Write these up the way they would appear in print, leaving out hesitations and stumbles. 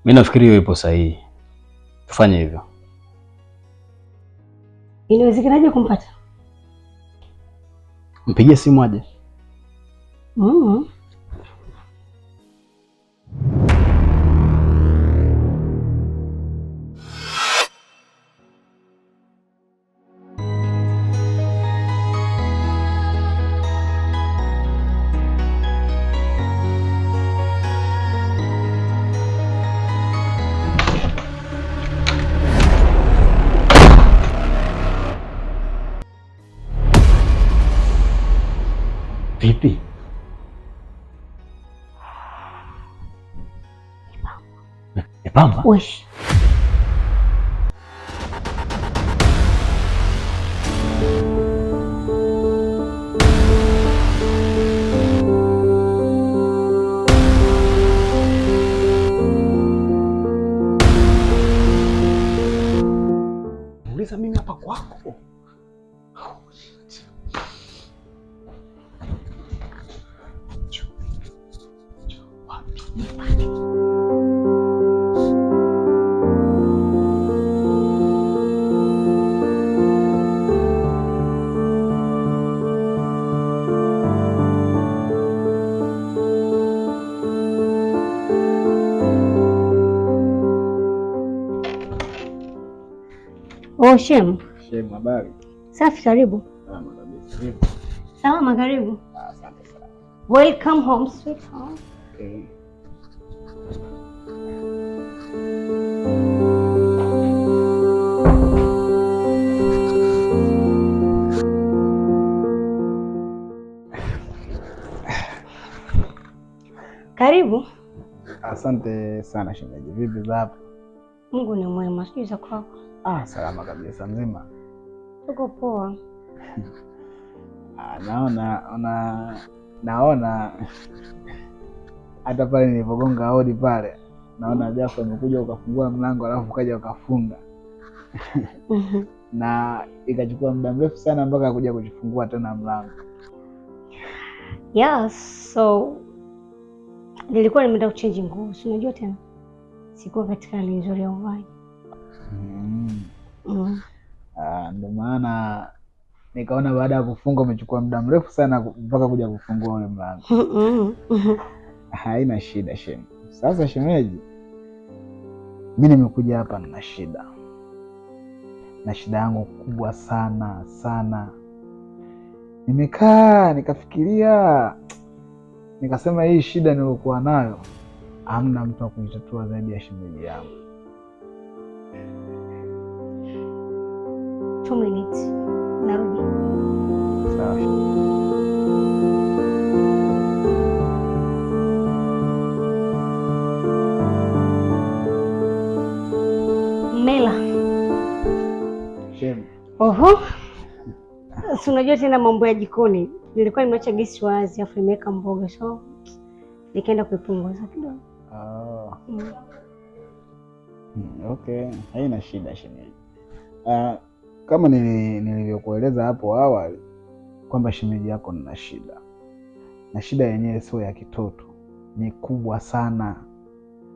Mimi nafikiri hiyo ipo sahihi, tufanye hivyo. Inawezekanaje kumpata? Mpigie simu aje. Vipi? Mepamba? Wesh. Uliza mimi hapa kwako. Oh, shit. Wapi? Oh, Shem. Shem, habari? Safi, karibu. Salama kabisa. Vipi? Salama, karibu. Asante sana. Welcome home, sweet home. Okay. Karibu. Asante sana shemeji. Vipi za hapo? Mungu ni mwema, sijui za kwako. Ah, salama kabisa. Mzima? Tuko poa. Ah, naona hata pale nilipogonga hodi pale naona Jafo amekuja ukafungua mlango alafu ukaja ukafunga na ikachukua muda mrefu sana mpaka kuja kujifungua tena mlango. Yeah, so nilikuwa nimeenda kuchange nguo, si unajua tena sikuwa katika hali nzuri ya uvaji. Ah, ndio maana nikaona baada ya kufunga umechukua muda mrefu sana mpaka kuja kufungua ule mlango. Haina shida shemu. Sasa shemeji, mi nimekuja hapa nina shida, na shida yangu kubwa sana sana. Nimekaa nikafikiria, nikasema hii shida niliyokuwa nayo hamna mtu wa kuitatua zaidi ya shemeji yangu. 2 minutes. Narudi. Sawa. Mela. Shem. Oho. Si unajua tena mambo ya jikoni. Nilikuwa nimeacha gesi wazi afu nimeweka mboga, so nikaenda kuipunguza kidogo. Ah. Mm. Okay, haina shida shemeji. Kama nilivyokueleza hapo awali kwamba shemeji yako nina shida, na shida yenyewe sio ya kitoto, ni kubwa sana.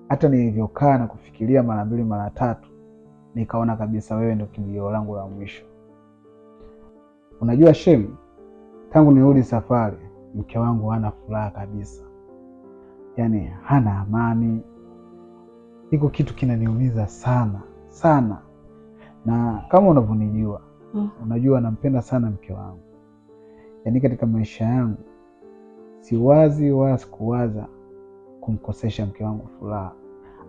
Hata nilivyokaa na kufikiria mara mbili mara tatu, nikaona kabisa wewe ndio kimbilio langu la mwisho. Unajua Shem, tangu nirudi safari, mke wangu hana furaha kabisa, yaani hana amani. Iko kitu kinaniumiza sana sana, na kama unavyonijua unajua nampenda sana mke wangu. Yaani katika maisha yangu siwazi wala sikuwaza kumkosesha mke wangu furaha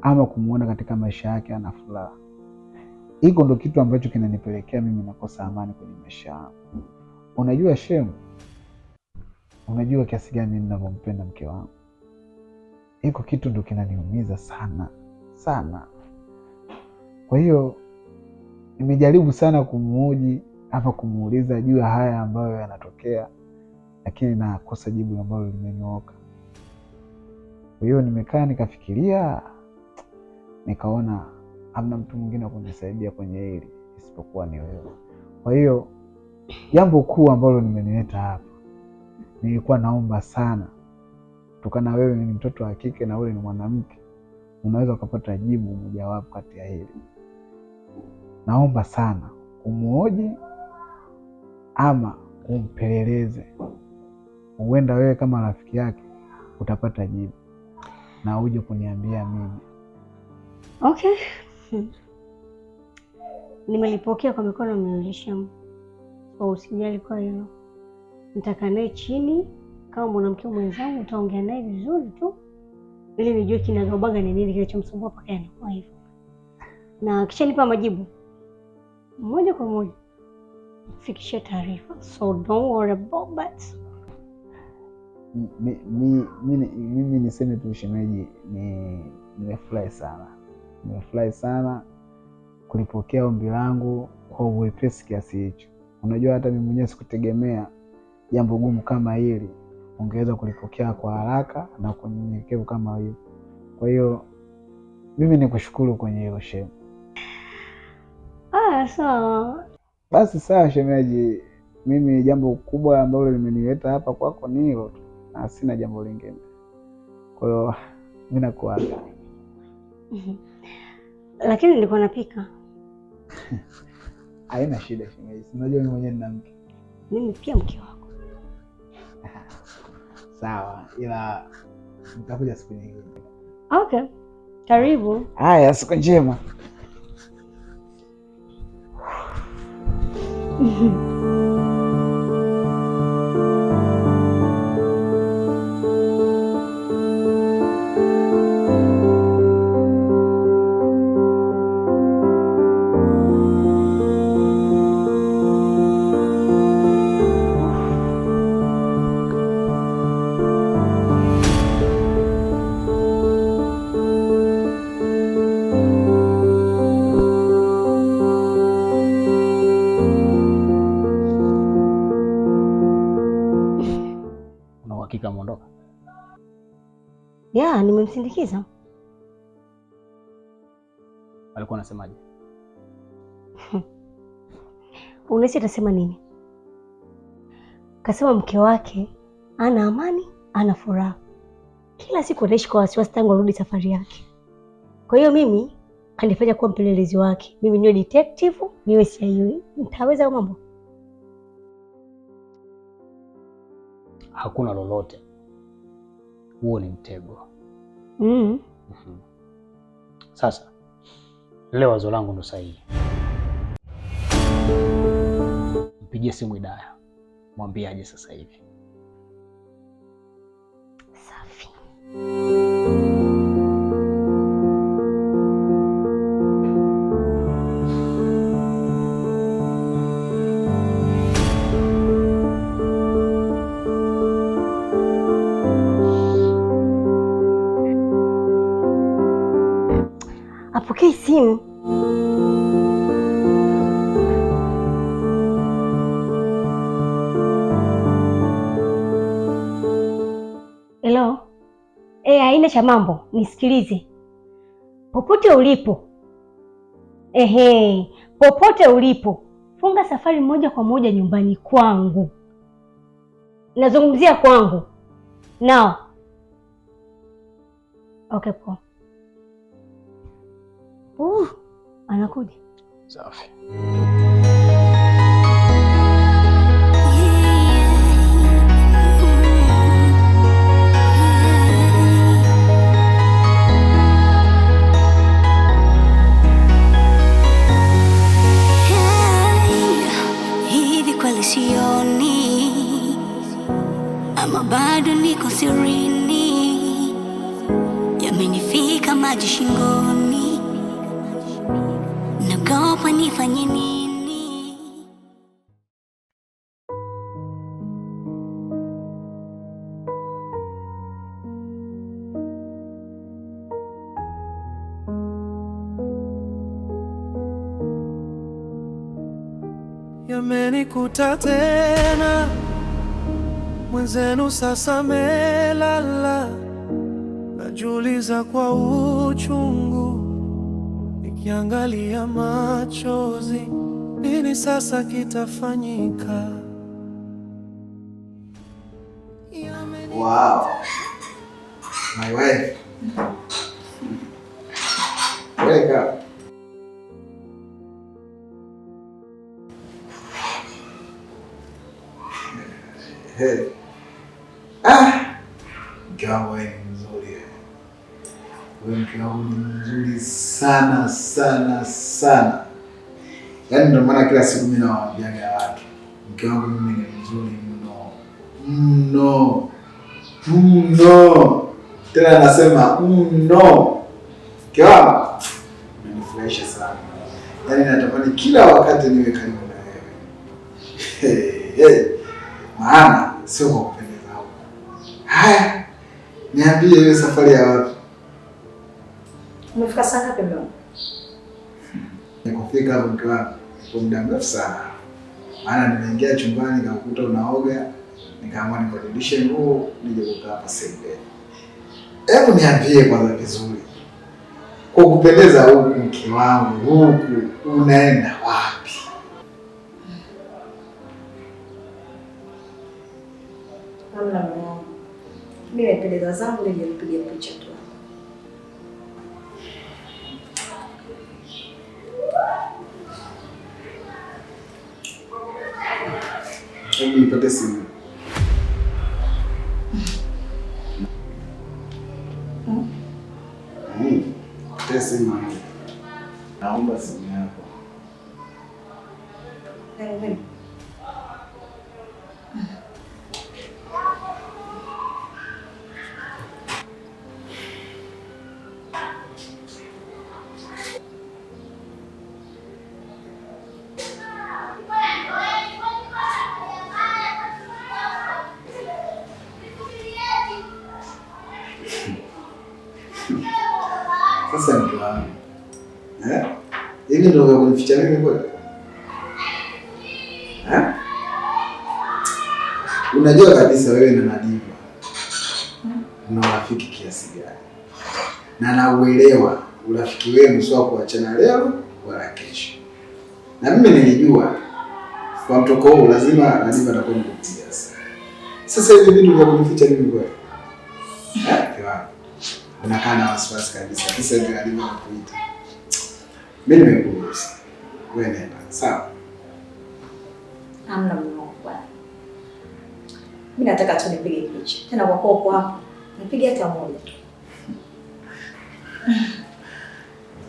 ama kumuona katika maisha yake ana furaha. Iko ndo kitu ambacho kinanipelekea mimi nakosa amani kwenye maisha yangu. Unajua Shemu, unajua kiasi gani mimi ninavyompenda mke wangu. Iko kitu ndo kinaniumiza sana sana. Kwa hiyo nimejaribu sana kumuhoji ama kumuuliza juu ya haya ambayo yanatokea, lakini nakosa jibu ambalo limenyooka. Kwa hiyo nimekaa nikafikiria, nikaona hamna mtu mwingine wa kunisaidia kwenye hili isipokuwa ni wewe. Kwa hiyo jambo kuu ambalo nimenileta hapa, nilikuwa naomba sana, kutokana wewe ni mtoto wa kike na ule ni mwanamke, Unaweza ukapata jibu mojawapo kati ya hili. Naomba sana umuoje ama umpeleleze. Huenda wewe kama rafiki yake utapata jibu na uje kuniambia mimi. Okay. Nimelipokea kwa mikono miwili Shemu. So usijali kwa hilo. Nitakaa naye chini kama mwanamke mwenzangu, utaongea naye vizuri tu ili nijue kinagaubaga ni nini kinachomsumbua mpaka yanakuwa hivyo, na kisha nipa majibu moja kwa moja fikishia taarifa, so don't worry about that. Mimi niseme tu shemeji, nimefurahi sana, nimefurahi sana kulipokea ombi langu kwa uwepesi kiasi hicho. Unajua hata mimi mwenyewe sikutegemea jambo gumu kama hili ungeweza kulipokea kwa haraka na kwa unyenyekevu kama hiyo. Kwa hiyo mimi nikushukuru kwenye hilo shemu. Ah, sawa. Basi sawa shemeji, mimi jambo kubwa ambalo limenileta hapa kwako ni hilo tu na sina jambo lingine. Kwa hiyo mimi nakuaga. Lakini nilikuwa napika. Haina shida shemeji, unajua mimi mwenyewe nina mke. Mimi pia mke wako. Sawa, ila nitakuja siku nyingine. Okay, karibu. Haya, siku njema. Una uhakika ameondoka? Yeah, nimemsindikiza. Alikuwa anasemaje? Unahisi atasema nini? Kasema mke wake ana amani, ana furaha, kila siku anaishi kwa wasiwasi tangu arudi safari yake. Kwa hiyo mimi kanifanya kuwa mpelelezi wake, mimi niwe detective, niwe CID. Nitaweza mambo? Hakuna lolote, huo ni mtego. Sasa leo wazo langu ndo sahihi. Mpigie simu Hidaya, mwambie aje sasa hivi. Safi. Apokee simu. Hello. Haina cha mambo, nisikilize. Popote ulipo. Ehe, popote ulipo, funga safari moja kwa moja nyumbani kwangu. Nazungumzia kwangu. Now. Okay, poa. Anakuja. Safi. Hivi kweli sioni ama bado niko sirini? Yamenifika maji shingoni, nagopa nifanye nini? Yamenikuta tena mwenzenu, sasa melala, najiuliza kwa uchungu, nikiangalia machozi, nini sasa kitafanyika? Wow. My wife. Wake up. Hey. Ah, mke wangu wewe ni mzuri wewe. Wewe mke wangu ni mzuri sana sana sana. Yaani ndio maana kila siku mimi nawaambiaga watu, mke wangu mimi ni mzuri mno. Mno. Mno. Tena nasema mno. Mke wangu unanifurahisha sana. Yaani natamani kila wakati niwe karibu na wewe. Hey, hey. Maana sio kwa kupendeza huko. Haya, niambie hiyo safari ya wapi? Umefika saa ngapi mume wangu? Nikufika hapo mke wangu kwa muda mrefu sana. Maana nimeingia chumbani nikakuta unaoga, nikaamua nibadilishe nguo nije kukaa hapa sebuleni. Hebu niambie kwanza vizuri. Kwa kupendeza huku mke wangu, huku unaenda wapi? Hamna mume wangu. Mimi nimependeza zangu nije nipige picha tu. Hebu nipate simu. Nipate simu. Naomba simu yako. Yangu mimi. Sasa mke wangu, eh? Hivi ndio vya kunificha mimi kweli? Eh? Unajua kabisa wewe na Nadiva mna urafiki kiasi gani, na nauelewa urafiki wenu sio kuachana leo wala kesho. Na mimi nilijua kwa mtoko huu lazima Nadiva atakuwa mkupigia sana. Sasa hivi vitu vya kunificha mimi kweli? Eh, mke wangu unakaa na wasiwasi kabisa. Kisa ndio Nadiva kukuita. Mimi nimekuruhusu. Wewe nenda. Sawa? Hamna mume wangu bwana. Mimi nataka tu nipige picha. Tena kwa kuwa uko hapa, nipige hata moja tu.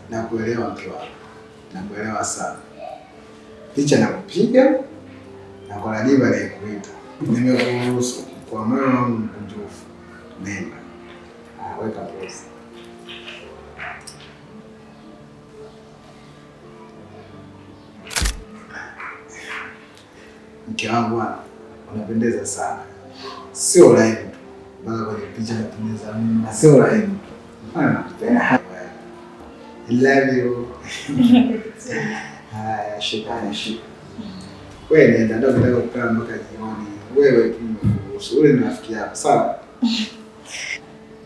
Nakuelewa mke wangu. Nakuelewa sana. Picha nakupiga na kwa Nadiva aliyekuita. Nimekuruhusu kwa moyo wangu mkunjufu. Nenda. Ah, weka pause. Mke wangu bwana, unapendeza sana. Sio live tu. Mpaka kwenye picha unapendeza mno. Sio live tu. Nakupenda. I love you. Haya, shika, haya, shika. Wewe nenda, ndio nataka kukaa mpaka jioni. Wewe tu nimekuruhusu. Ule ni rafiki yako, sawa?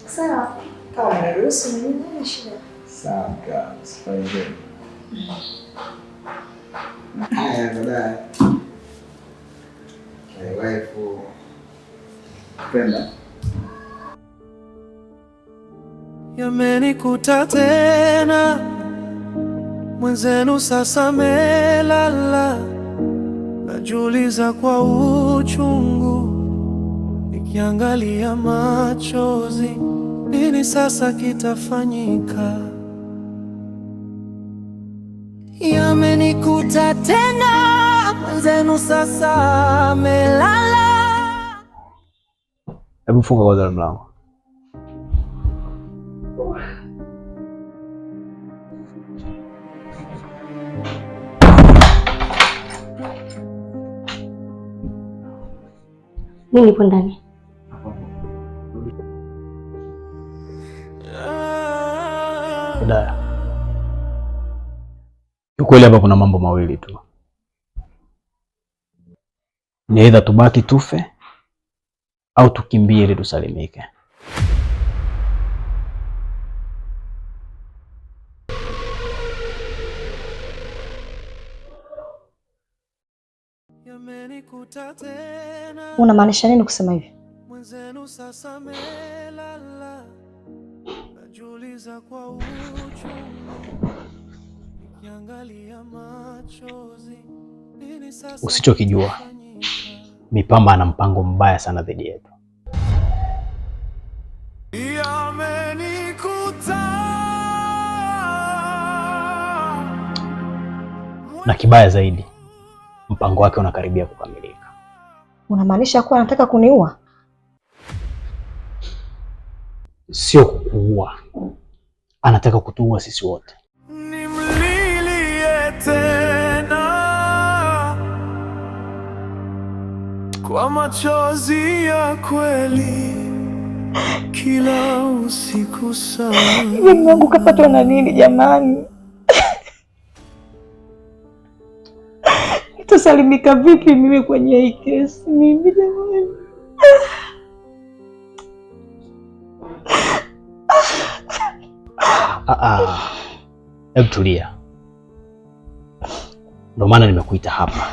Sawa. Kama unaniruhusu mimi haina shida. Sawa, mke wangu, safari njema. Haya, baadaye. My wife. Penda. Yamenikuta tena, mwenzenu sasa melala, najiuliza kwa uchungu, nikiangalia machozi, nini sasa kitafanyika? Yamenikuta tena, mwenzenu sasa melala. Hebu funga kwanza mlango. Mimi nipo ndani. Hidaya, kiukweli hapa kuna mambo mawili tu, ni aidha tubaki tufe au tukimbie ili tusalimike. Yamenikuta tena, Unamaanisha nini kusema hivyo? mwenzenu sasa melala, najiuliza Najiuliza kwa uchungu, nikiangalia machozi, nini sasa Usichokijua, kitafanyika? Mipamba ana mpango mbaya sana dhidi yetu. Yamenikuta Na kibaya zaidi, mpango wake unakaribia kukamilika. Unamaanisha kuwa anataka kuniua? Sio kukuua, anataka kutuua sisi wote. Nimlilie tena kwa machozi ya kweli kila usiku sana. Hivi mume wangu kapatwa na nini jamani? Nitasalimika vipi mimi kwenye hii kesi mimi jamani? Ah, ah. Hebu tulia, ndio maana nimekuita hapa.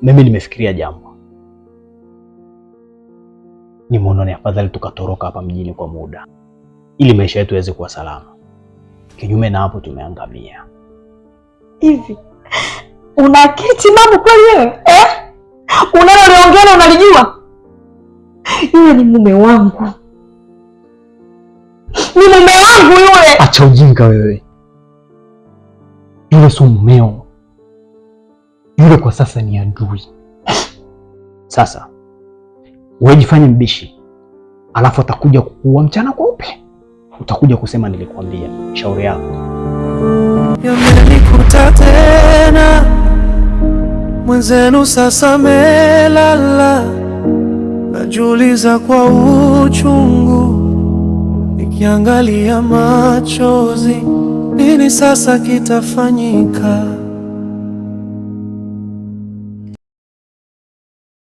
Mimi nimefikiria jambo, nimeona ni afadhali tukatoroka hapa mjini kwa muda, ili maisha yetu yaweze kuwa salama. Kinyume na hapo, tumeangamia. Hivi una akili timamu kweli wewe eh? Unaloliongea na unalijua? Yule ni mume wangu, ni mume wangu yule. Acha ujinga wewe, yule sio mumeo, yule kwa sasa ni adui. Sasa wewe jifanye mbishi, alafu atakuja kukuua mchana kweupe, utakuja kusema nilikwambia. Shauri yako. Yamenikuta tena mwenzenu sasa melala, najiuliza kwa uchungu, nikiangalia machozi, nini sasa kitafanyika?